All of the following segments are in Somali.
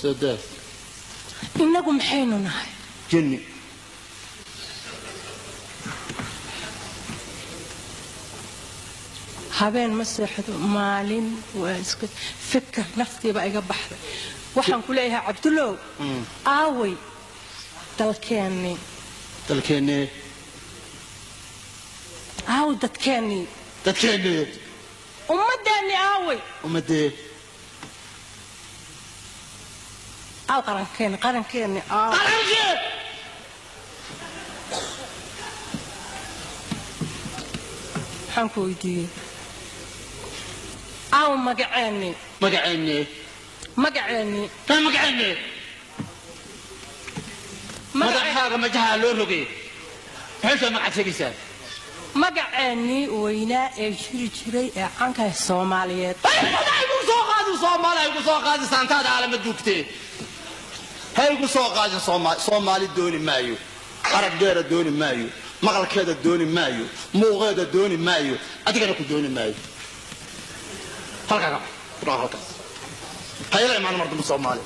Soo daa. Innagu maxaynu nahay? Jinni. Habeen ma seexdo, maalin waa iska fikir, naftiiba iga baxday. Waxaan ku leeyahay Cabdullow, aaway dalkeennii? Dalkeennee? Aaway dadkeennii? Dadkeennee? Ummaddeennii aaway? Ummadee? Aaw qarankeenni? Qarankeenni aaw? Qarankee? Maxaan ku weydiiyey? Aaw magaceennii? Magaceennee? Magaceennii? Taa magaceennee? Madaxaaga majaha loo rogay, maxay soo magacaad sheegaysaa? Magaceennii weynaa ee jiri jiray ee canka Soomaaliyeed. Haygu soo qaadin Soomaali, haygu soo qaadin saantaada caalama duugtee, haygu soo qaadin Soomaali. Soomaali dooni maayo, araggeeda dooni maayo, maqalkeeda dooni maayo, muuqeeda dooni maayo, adigana ku dooni maayo. Halkaa ka bax, halkaas hayla imaan mar dambe Soomaali.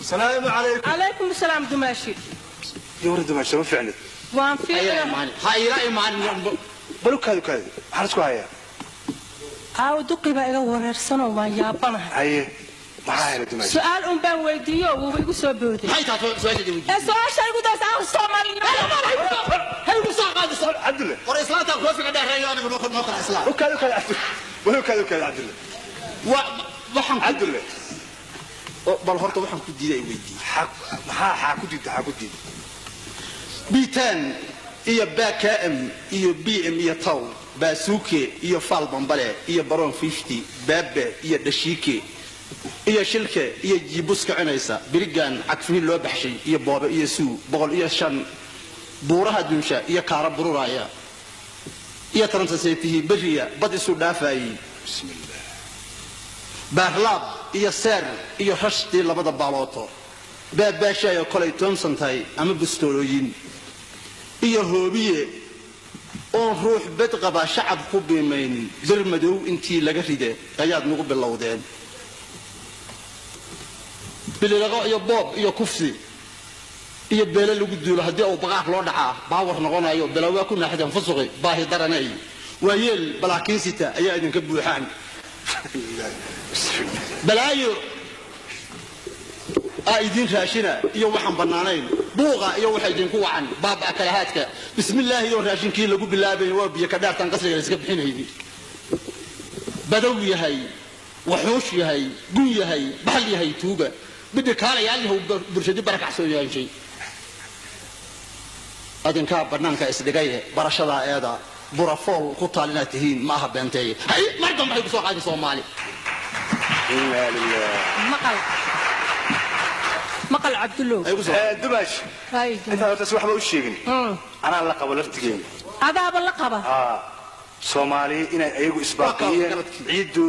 السلام عليكم. Calaykum asalaam, dumaashi. يا ورد ما شو فعلت؟ Waan hayla fiicna. Imaan, hayla imaan. بلو كادو كادو حرسكو هيا. Aaw duqi baa iga wareersanoo waan yaabanahay. هاي maxaa helay dumaashi? Su-aal un baan weydiiyo, wuuba igu soo booday. Maxay tahay su-aasha weydiiyey? Ee su-aasha igu daysa, aaw Soomaali? Haygu soo qaadin. عبد الله. War islaanta koofiga dheereeyo, anigu noo kala islaam. وكادو كادو عبد الله، ولو كادو كادو عبد الله. Waxaan ku عبد الله. Bal horta waxaan ku diiday weydiiyey. حق maxaa xaa ku diiday? Xaa ku diiday? Bitan iyo bkm iyo bm iyo taw baasuuke iyo faal bambale iyo baron 50 baabe iyo dhashiike iyo shilke iyo jiibus kicinaysa, birigan cagfihin loo baxshay iyo boobe iyo suu 105 buuraha dunsha iyo kaara bururaya iyo tarantaseetihii beriya bad isu dhaafayey. بسم الله. Baarlaab iyo seer iyo rashtii labada baalooto baabaashaayo kolay toomsan tahay ama bustoolooyin iyo hoobiye oon ruux bed qaba shacab ku biimaynin, bir madow intii laga ride ayaad nagu bilowdeen bililaqo iyo boob iyo kufsi iyo beele lagu duulo. Haddii uu baqaar loo dhacaa baawar noqonayo, belawaa ku naaxdeen fusuqi baahi daranay, waayeel balaakiinsita ayaa idinka buuxaan. بسم الله. Balaayo aa idiin raashina iyo waxaan bannaanayn, buuqa iyo waxa idinku wacan baaba kalahaadka. Bismillaahi iyo raashinkii lagu bilaabay waa biyo ka dhaartan qasriga la iska bixinayni. Badow yahay, waxuush yahay, gun yahay, bahal yahay, tuuga bidhi kaalayaal yahow, bulshadii barakac soo yeeshay adinkaa bannaanka isdhigaye. Barashadaa eeda burafool ku taal inaad tihiin ma aha beenteeye. Hay mar dambe waxay ku soo qaadin Soomaali. إنا لله. Maqal, maqal Cabdullow. Ay ku soo dumaashi. Hay. Inta horta si waxba u sheegin, anaa la qabo laftigeena. Adaaba la qaba. Soomaali inay ayagu isbaaqiyeen ciiddooda.